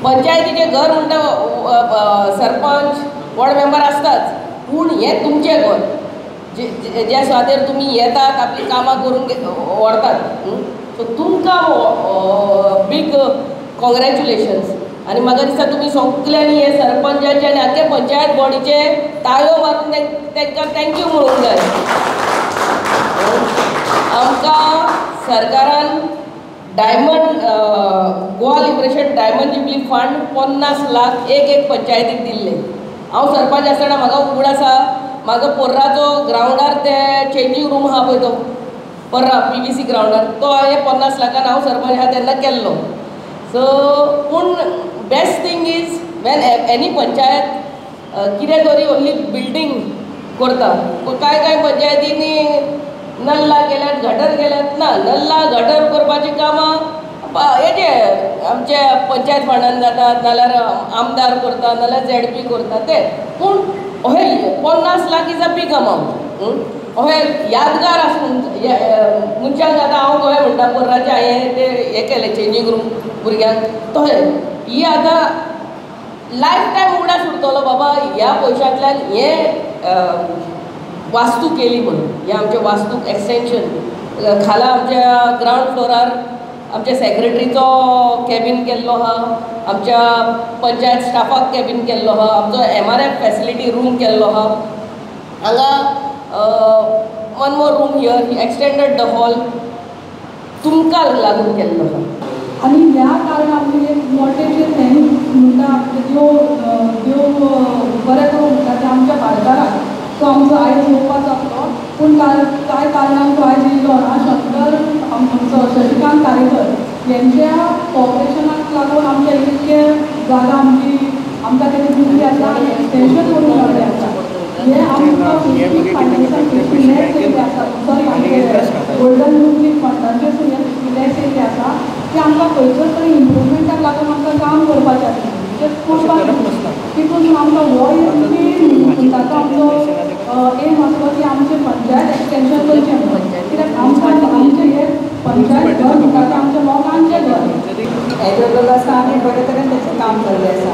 पंचायतीचें घर म्हणटा sarpanch ward member आसताच, पूण हें तुमचें घर ज्या सुवातेर तुमी येतात आपलीं कामां करून व्हरतात. सो तुमकां बीग कॉंग्रेच्युलेशन्स. आनी म्हाका दिसता तुमी सगल्यांनी हे सरपंचाचे आनी आख्खे पंचायत बॉडीचे ताळयो मारून तांकां thank you म्हणूंक जाय. आमकां सरकारान diamond Goa liberation diamond jubilee fund 50 lakh एक एक पंचायतीक दिल्ले. हांव सरपंच आसतना म्हाका उगड आसा, म्हाका पोर्राचो ग्रावंडार ते चेंजींग रूम आहा पळय तो पर्रा PVC ग्रावंडार, तो हांवें 50 लाखान हांव सरपंच आहा तेन्ना केल्लो. सो पूण best thing is when any panchayat कितें तरी ओन्ली बिल्डींग करता. कांय कांय पंचायतींनी नल्ला केल्यात, गटर केल्यात. ना, नल्ला गटर करपाचीं कामां हेजे आमच्या पंचायत फंडान जातात, नाल्यार आमदार करता, नाल्यार ZP करता ते. पूण अहें 50 lakh is a big amount. अहें यादगार आसून मनशांक आतां हांव गोंय म्हणटा पर्राचें हांवें तें हें केलें चेंजींग रूम भुरग्यांक, तशें ही आतां लायफ टायम उगडास उरतलो बाबा ह्या पयशांतल्यान हें वास्तू केली म्हणून. हें आमचें वास्तूक एक्सटेंशन खाला आमच्या ग्रावंड फ्लोरार आमच्या सेक्रेटरीचो कॅबीन केल्लो आहा, आमच्या पंचायत स्टाफाक कॅबीन केल्लो आहा, आमचो MRF facility रूम केल्लो आहा. हांगा one more room here, extended the hall तुमकां लागून केल्लो आहा. आनी ह्या कारणान आमचें एक मोठें जें thanks म्हणटा आमचें देव देव बरें करूं म्हणटा तें आमच्या भाटकाराक. तो आमचो आयज येवपाचो आसलो पूण कांय कारणान तो आयज येयलो ना. शंकर आमचो शशिकांत कारेकर हेंच्या कॉपरेशनाक लागून आमच्या इतके जागा आमची आमकां तेणी दिल्ली आसा आनी एक्सटेंशन करून मेळ्ळें आसा. हें आमकां 50 लॅक्स येयल्ले आसा, सॉरी आमचे गोल्डन जुबली फंडाचेसून हे 50 लॅक्स येयल्ले आसा ते आमकां खंयसर तरी इम्प्रुवमेंटाक लागून आमकां काम करपाचें आसा. म्हणजे तितून आमकां हो एक मेन म्हणटा तो आमचो एम आसलो की आमचें पंचायत एक्सटेंशन करचें म्हणून. कित्याक आमकां आमचें हें पंचायत घर म्हणटा तें आमच्या लोकांचें घर हें जाल्लो आसा आनी बरे तरेन तेचें काम जाल्लें आसा.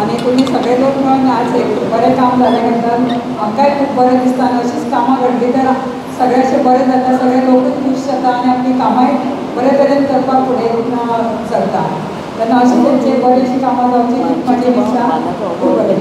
आनी तुमी सगळे लोक मेळून आज एक बरें काम जालें म्हणटात आमकांय खूब बरें दिसता आनी अशीच कामां घडली तर सगळें अशें बरें जाता, सगळे लोकूय खूश जाता आनी आपलीं कामांय बरे तरेन करपाक फुडें सरता. तेन्ना अशी तेंची बरी अशी कामां जावची म्हजी इत्सा. खूब बरें.